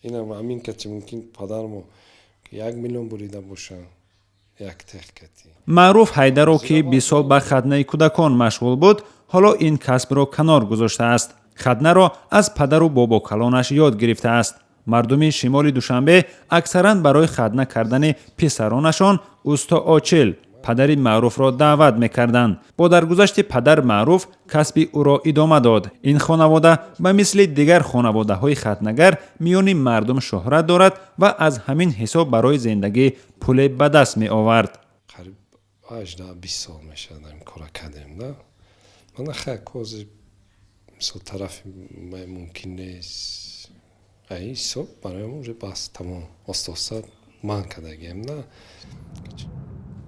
Инам ҳамин кати мумкин падармо 1 миллион бурида бошанд, як тех кати. Маъруф Ҳайдаро, ки 20 сол ба хатнаи кӯдакон машғул буд, ҳоло ин касбро канор гузоштааст. Хатнаро аз падару бобокалонаш ёд гирифтааст. Мардуми шимоли Душанбе аксаран барои хатна кардани писаронашон усто Очил, падари Маъруфро даъват мекарданд. Бо даргузашти падар Маъруф касби ӯро идома дод. Ин хонавода ба мисли дигар хонаводаҳои хатнагар миёни мардум шӯҳрат дорад ва аз ҳамин ҳисоб барои зиндагӣ пуле ба даст меовард. Қариб 18-20 сол мешавад, ҳамин кора кардем да. Мана хай, кози мисол тарафи мумкин нест, аи ҳисоб барои уже бас, тамом, оста-оста манъ кардагием да.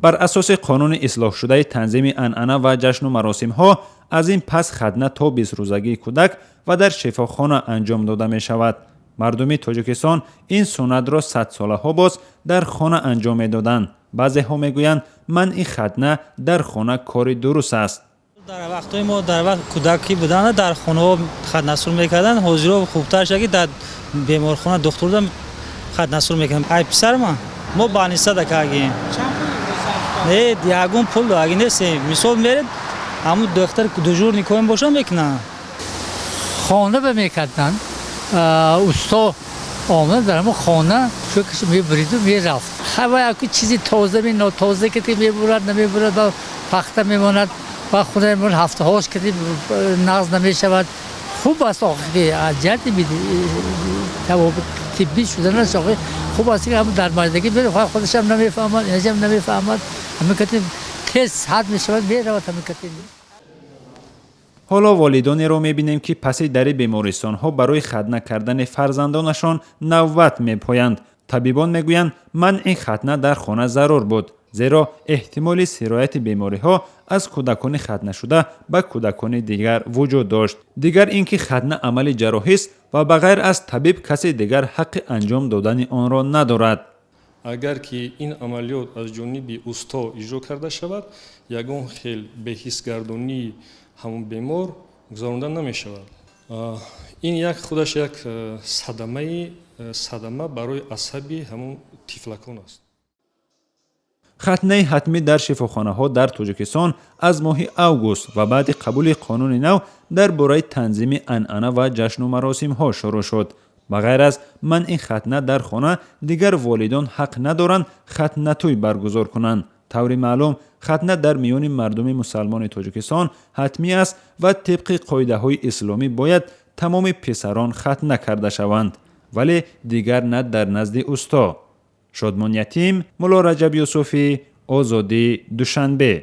Бар асоси қонуни ислоҳшудаи танзими анъана ва ҷашну маросимҳо, аз ин пас хатна то 20-рӯзагии кӯдак ва дар шифохона анҷом дода мешавад. Мардуми Тоҷикистон ин суннатро садсолаҳо боз дар хона анҷом медоданд. Баъзеҳо мегӯянд, манъи хатна дар хона кори дуруст аст. Дар вақтҳои мо, дар вақт кӯдакӣ буданд, дар хонаҳо хатнасур мекарданд. Ҳозиро хубтар шуда, ки дар беморхона духтурда хатнасур мекунанд. Ай писарма мо больница да кардем. Не, ягон пул аги нестем. Мисол, меред, ҳамун духтар дежурный коин боша, мекунанд. Хона ба мекарданд. Усто омад, дар ҳамон хона чӯкаш мебуриду мерафт. Ҳава яку чизи тоза нотоза ки мебурад, намебурад, ба пахта мемонад ва худа ҳафтаҳош ки нағз намешавад. Хуб аст охи, аз ҷиҳати тиббӣ шуданаш охи хуб аст, ки дар мардагӣ худашам намефаҳмад, инашам намефаҳмад, ҳамин кати тез саҳат мешавад, меравад ҳамин кати. Ҳоло волидонеро мебинем, ки паси дари бемористонҳо барои хатна кардани фарзандонашон навбат мепоянд. Табибон мегӯянд, манъи хатна дар хона зарур буд, зеро эҳтимоли сирояти бемориҳо аз кӯдакони хатнашуда ба кӯдакони дигар вуҷуд дошт. Дигар ин ки хатна амали ҷарроҳист ва ба ғайр аз табиб касе дигар ҳаққи анҷом додани онро надорад. Агар ки ин амалиёт аз ҷониби усто иҷро карда шавад, ягон хел беҳисгардонии ҳамон бемор гузаронда намешавад. Ин як худаш як садамаи садама барои асаби ҳамон тифлакон аст. Хатнаи ҳатмӣ дар шифохонаҳо дар Тоҷикистон аз моҳи август ва баъди қабули қонуни нав дар бораи танзими анъана ва ҷашну маросимҳо шурӯъ шуд. Ба ғайр аз манъи хатна дар хона, дигар волидон ҳақ надоранд хатнатӯй баргузор кунанд. Таври маълум, хатна дар миёни мардуми мусалмони Тоҷикистон ҳатмӣ аст ва тибқи қоидаҳои исломӣ бояд тамоми писарон хатна карда шаванд, вале дигар на дар назди усто. Шодмон Ятим, Мулло Раҷаб Юсуфӣ, Озодӣ, Душанбе.